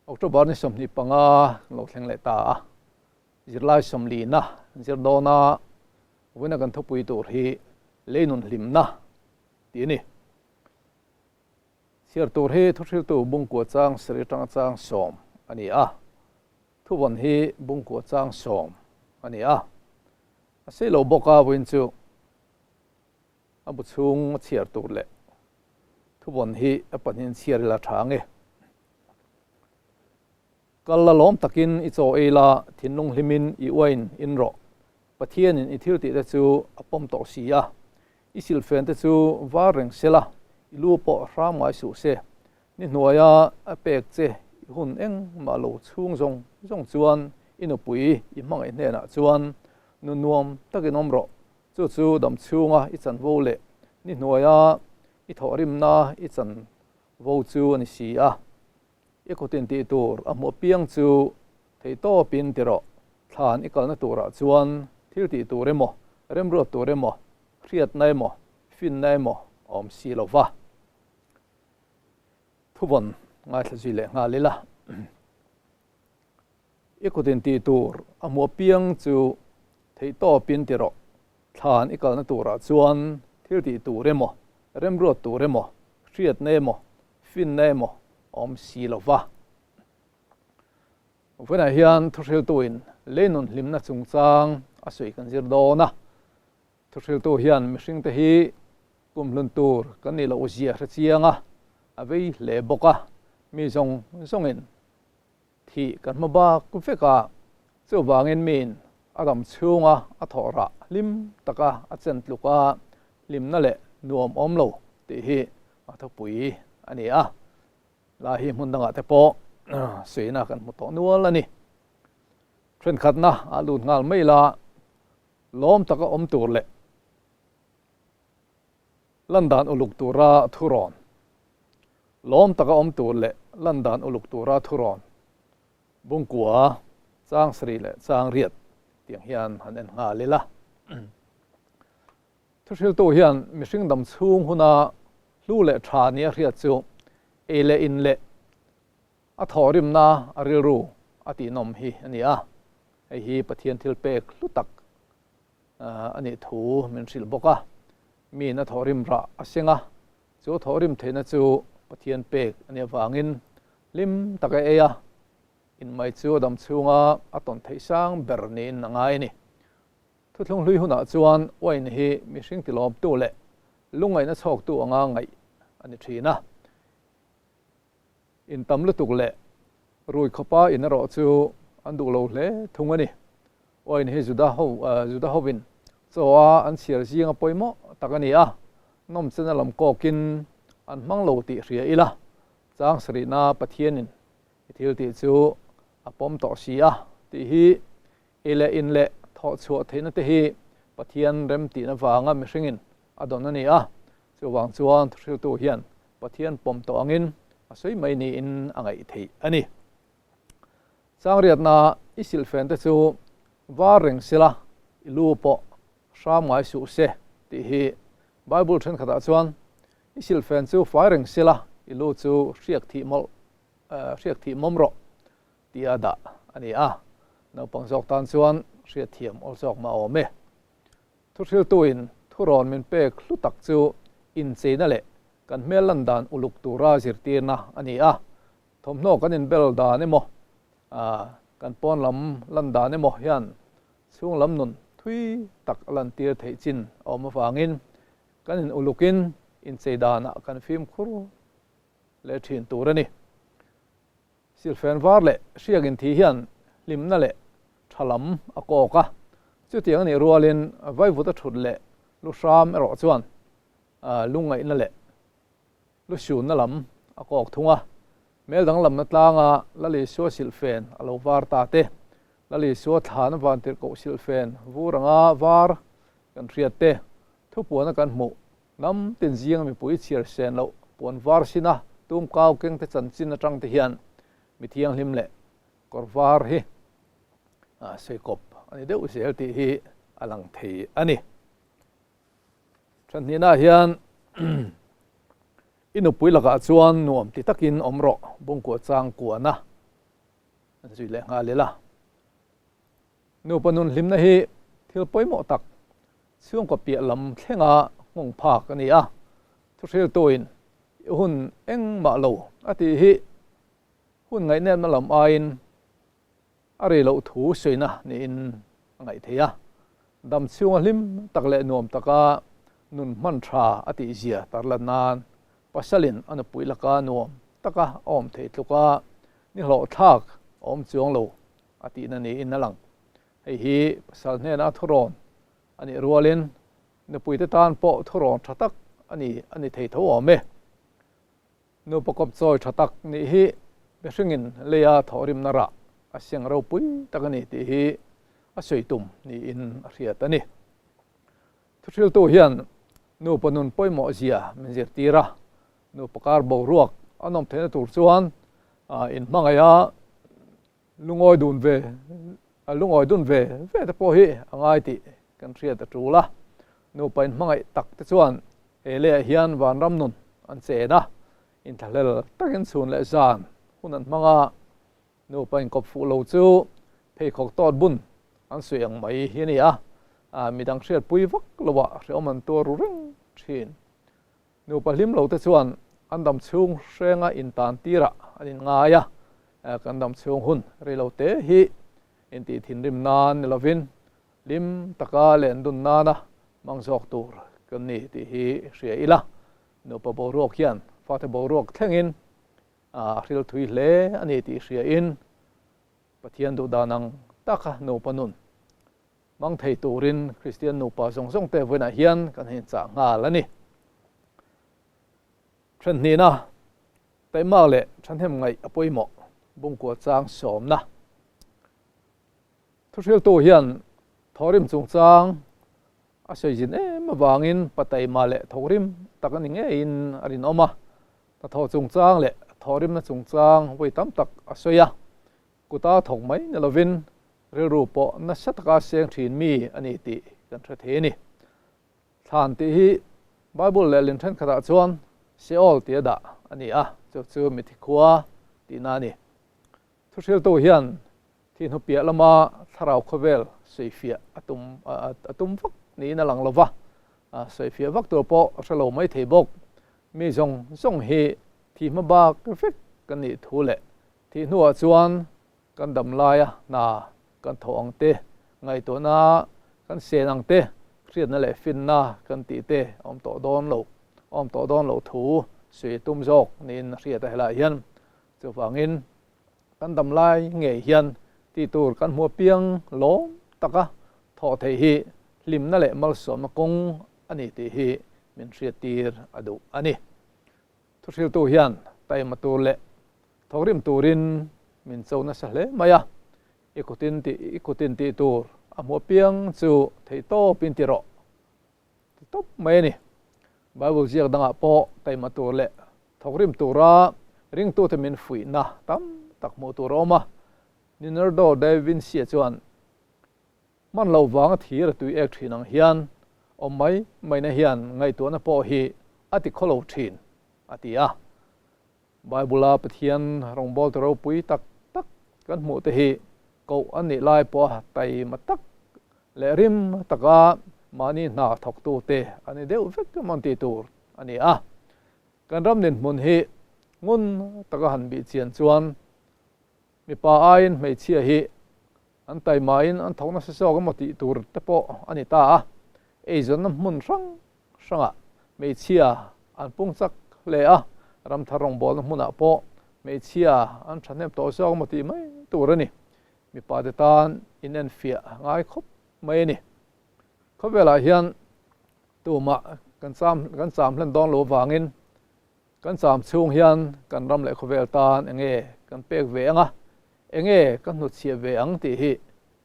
October ni 25 lo thleng leh ta a, zirlai 40na zir dawna vawiina kan thupui tur hi leinun hlimna tih a ni. Chhiar tur hi thuhriltu bungkua chang sarih atanga chang sawm a ni a, thuvawn hi bungkua chang sawm a ni a. A sei lo bawk a vawiin chu a bu chhung a chhiar tur leh thuvawn hi a pahnihin chhiar ila tha ang e. Kal la lawm takin i chaw ei la, thinlung hlimin i uain in rawh. Pathianin i thil tihte chu a pawm tawh si a, i silfen te chu var reng se la, i lu pawh hram ngai suh se. Ni hnuaia a pek che i hun engmah lo chhung zawng zawng chuan i nupui i hmangaih hnenah chuan nu nuam takin awm rawh. Chu chu dam chhunga i chanvo leh ni hnuaia i thawhrimna i chanvo chu a ni si a. I kut in tih tur a hmuh piang chu theihtawpin ti rawh. Thlan i kalna turah chuan thil tih tur emaw, remruat tur emaw, hriatna emaw, finna emaw a awm si lo va. Thuvawn ngaithla zui leh nghal ila. I kut in tih tur a hmuh piang chu theihtawpin ti rawh. Thlan i kalna turah chuan thil tih tur emaw, remruat tur emaw, hriatna emaw, finna emaw a awm si lo va. Vawiinah hian thuhriltuin leinun hlimna chungchang a sawi kan zir dawn a. Thuhriltu hian mihringte hi kumhlun tur kan nih loh zia hre chiang a, a vei hle bawk a. Mi zawng zawngin Thih kan hma bak vek a, chuvangin miin a dam chhunga a thawh rah hlim taka a chen tluk a, hlimna leh nuam awm lo tih hi a thupui a ni a. Lai hi hmun dangah te pawh suihna kan hmu tawh nual a ni. Thenkhatna a lut nghal mai la, lawm taka awm tur leh Lan dan uluk tura thurawn. Lawm taka awm tur leh lan dan uluk tura thurawn. Bungkua, chang sarih leh chang riat tiang hian han en nghal ila. Thuhriltu hian mihring dam chhung huna hlu leh tha nia hriat chu ei leh in leh a thawhrimna a rilru a tihnawm hi a ni a. Hei hi Pathian thil pek hlu tak a nih thu min hrilh bawk a, miin a thawhrim rah a seng a, chu thawhrim theihna chu Pathian pek a nih avangin hlim tak a ei a, in mai chu a dam chhunga a tawn theih sang ber niin a ngai a ni. Thuthlung hlui hunah chuan wine hi mihring tilawmtu leh lungngaihna chhawktu anga ngaih a ni thin a. In tam lutuk leh rui khawpa in erawh chu an duh lo hle thung a ni. Wine hi Juda ho Juda hovin chaw a an chhiar zinga pawimawh tak a ni a, nawmchena lam kawkin an hmang lo tih hria ila, chang sarihna Pathianin i thil tih chu a pawm tawh si a tih hi ei leh in leh thawh chhuah theihna te hi Pathian remtihna vanga mihringin a dawn a ni a, chuvang chuan thuhriltu hian Pathian pawm tawh angin a sawi mai niin a ngaih theih a ni. Changriatna i silhfen te chu var reng sela i lu pawh hram ngai suh se tih hi Bible thenkhatah chuan i silhfen chu fai reng sela i lu chu hriak thih mawlh hriak thih mawm rawh tia dah a ni a. Naupang zawk tan chuan hriatthiam awl zawk mah awm e. Thuhriltuin thurawn min pek hlu tak chu incheina leh kan hmel lan dan uluk tura zirtirna a ni a. Thawmhnaw kan inbel dan emaw, kan pawn lam lan dan emaw hian chhung lam nun thui tak a lantir theih chin a awm avangin kan in ulukin inchei danah kan fimkhur leh thin tur a ni. Silhfen var leh hriak inthih hian hlimna leh tha lam a kawk a, chutiang a nih rualin vaivut a thut leh lu hram erawh chuan lungngaihna leh lu sunna lam a kawk thung a. Hmel danglamna tlanga Lal Isua silhfen a lo var ta te, Lal Isua thlan a vantirhkoh silhfen vur anga var kan hriat te, thupuana kan hmuh Hnam tin zinga mipui chhiar sen loh puan var sina tum kau keng te chanchin atang te hian mi thianghlim leh kawr var hi sawi kawp a ni deuh zel tih hi a lang thei a ni. Thanhnihna hian i nupui lakah chuan nuam ti takin awm rawh, bungkua chang kuana. zui leh nghal ila. Nupa nun hlimna hi thil pawimawh tak chhungkaw piah lam thlenga nghawng phak a ni a, thuhriltuin i hun engmah lo a tih hi hun ngaihnepna lam aiin a rei loh thu sawina niin a ngaih theih a. Dam chhunga hlim tak leh nuam taka nun hman tha a tihzia tarlan nan pasalin a nupui laka nuam taka a awm thei tluka ni hlawhthlak a awm chuang lo a tihna niin a lang. Hei hi pasal hnena thurawn a nih rualin nupuite tan pawh thurawn tha tak a ni a ni thei tho awm e. Nupa kawp chawi tha tak nih hi mihringin leia thawhrimna rah a siang ropui tak a ni tih hi a sawi tum niin a hriat a ni. Thuhriltu hian nupa nun pawimawh zia min zirtir a, nupa kar boruak a nawm theihna tur chuan inhmangaih a, Lungawi dun ve lungawi dun ve ve te pawh hi a ngai tih kan hriat a tul a. Nupa inhmangaih tak te chuan he leiah hian vanram nun an chen a, inthlahlel takin chhun leh zan hun an hmang a. Nupa inkawp fuh lo chu pheikhawk tawt bun an suih ang mai hi a ni a, midang hriatpui vak loah hrehawm an tuar ru reng thin. Nupa hlim lo te chuan an dam chhung hrenga intan tirah an inngai a, kan dam chhung hun rei lo te hi intih thinrim nan ni lovin hlim taka len dun nana hmang zawk tur kan ni tih hi hria ila. Nupa boruak hian fate boruak thlengin a hril thui hle a ni tih hriain Pathian duhdan ang taka nupa nun Hmang thei turin Kristian nupa zawng zawng te vawiinah hian kan inchah nghal a ni. Thenhnihna, Taihmak leh thahnem ngaih a pawimawh, Bungkua chang sawmna. Thuhriltu hian thawhrim chungchang a sawi zin em avangin pa taima leh thawkrim tak a ni ngeiin a rinawm a. Hnathawh chungchang leh thawhrimna chungchang vawi tam tak a sawi a. Kuta thawk mai ni lovin rilru pawh nasa taka seng thin mi a ni tih kan hre thei a ni. Thlan tih hi Bible lehlin thenkhatah chuan Sheol tia dah a ni a, chu chu mithi khua tihna a ni. Thuhriltu hian thi hnupiah lama thlarau khawvel sawifiah a tum a tum vak niin a lang lo va, sawifiah vak tur pawh a hre lo mai thei bawk. Mi zawng zawng hi thi hma bak vek kan nih thu leh Thih hnuah chuan kan dam laia hna kan thawh ang te, ngaihtuahna kan sen ang te, hriatna leh finna kan tih te a awm tawh dawn lo, a awm tawh dawn loh thu sawi tum zawk niin a hriat a helaiah hian. Chuvangin kan dam lai ngei hian tih tur kan hmu apiang lawm taka thawh theih hi hlimna leh malsawmna kawng a ni tih hi min hriattir a duh a ni. Thuhriltu hian taima tur leh thawkrim turin min cho nasa hle mai a, i kutin tih i kutin tih tur a hmuh apiang chu theih tawpin ti rawh ti tawp mai a ni. Bible ziak dangah pawh taima tur leh thawkrim tura ringtute min fuihna tam tak hmuh tur a awm a, Leonardo da Vinci-a chuan, Hman loh vanga thir a tui ek thin ang hian awm mai maina hian ngaihtuahna pawh hi a ti khaw lo thin, a ti a. Bible-a Pathian rawngbawltu ropui tak tak kan hmuh te hi koh an nih lai pawha taima tak leh rim taka mahni hna thawktute an ni deuh vek emaw an tih tur a ni a. Kan ram dinhmun hi ngun taka han bih chian chuan mipa aiin hmeichhia hi An taimain an thawk nasa zawk emaw tih tur te pawh a ni ta a, eizawnna hmun hrang hrangah hmeichhia an pung chak hle a, ramthar rawngbawlna hmunah pawh hmeichhia an thahnem tawh zawk emaw tih mai tur a ni. Mipa te tan inenfiah ngai khawp mai a ni. Khawvelah hian tumah kan cham kan cham hlen dawn lo avangin Kan cham chhung hian kan ram leh khawvel tan enge kan pek ve ang a, enge kan hnutchhiah ve ang tih hi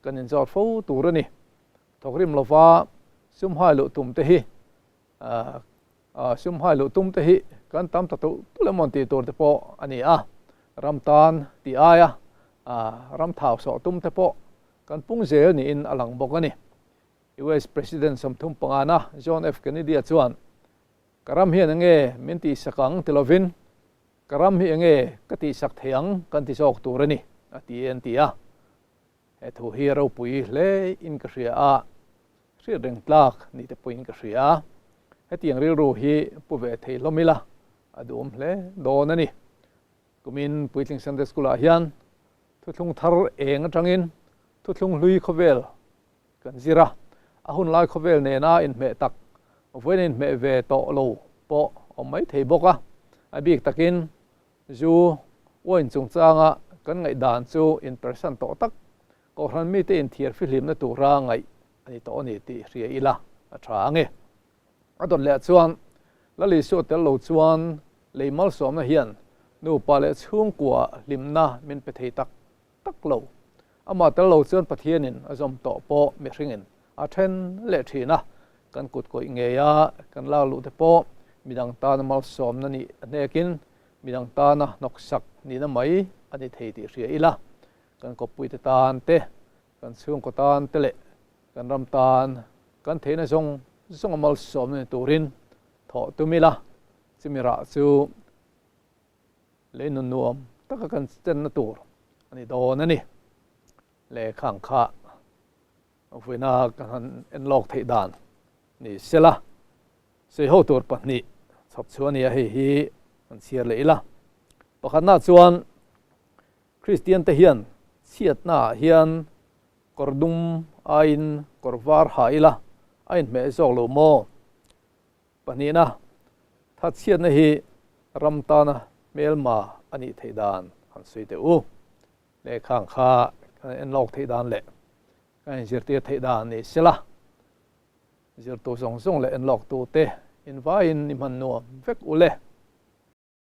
kan inzawt fo tur a ni. Thawkrim lova sum hai luh tum te hi sum hai luh tum te hi kan tam ta tulh tulh emaw tih tur te pawh a ni a, ram tan tih aia ram thau sawh tum te pawh kan pung zel niin a lang bawk a ni. US President 35na John F Kennedy-a chuan Ka ram hian enge min tihsak ang ti lovin, ka ram hi enge ka tihsak thei ang kan ti zawk tur a ni, a ti e an ti a. He thu hi ropui hle in ka hria a, hriat reng tlak ni te pawhin ka hria. Hetiang rilru hi pu ve thei hlawm ila a duhawm hle dawn a ni. Kumin Puitling Sunday School ah hian thuthlung thar eng atangin thuthlung hlui khawvel kan zir a, a hun lai khawvel nena inhmeh tak vawiin a inhmeh ve tawh lo pawh awm mai thei bawk a, a bik takin Zu wine chungchanga kan ngaihdan chu inpersan tawh tak, Kohhran mite inthiar fihlimna tura ngaih a ni tawh a ni tih hria ila a tha ang e. A dawt leh chuan Lal Isua tel lo chuan lei malsawmna hian nupa leh chhungkua hlimna min pe thei tak tak lo. Amah tel lo chuan Pathianin a zawm tawh pawh mihringin a then leh thin a, kan kut kawih ngei a, kan lak luh te pawh midang tana malsawmna nih a hnekin midang tana hnawksak nihna mai a ni thei tih hria ila, kan kawppuite tan te, kan chhungkaw tan te leh kan ram tan kan theihna zawng zawnga malsawmna ni turin thawh tum ila, chumi rah chu Lei nun nuam taka kan chenna tur a ni dawn a ni. Lehkha ang kha vawiina kan han en lawk theih dan ni sela, sawiho tur pahnih chhawp chhuah a ni a, hei hi kan chhiar leh ila. Pakhatna chuan Kristian te hian chhiatna ah hian kawr dum aiin kawr var ha ila a inhmeh zawk lo maw? Pahnihna, thatchhiatna hi ram tana hmelma a nih theih dan han sawi teh u. Lehkha ang kha kan en lawk theih dan leh kan inzirtir theih dan ni sela, zirtu zawng zawng leh en lawktute invaiin i hman nuam vek u le.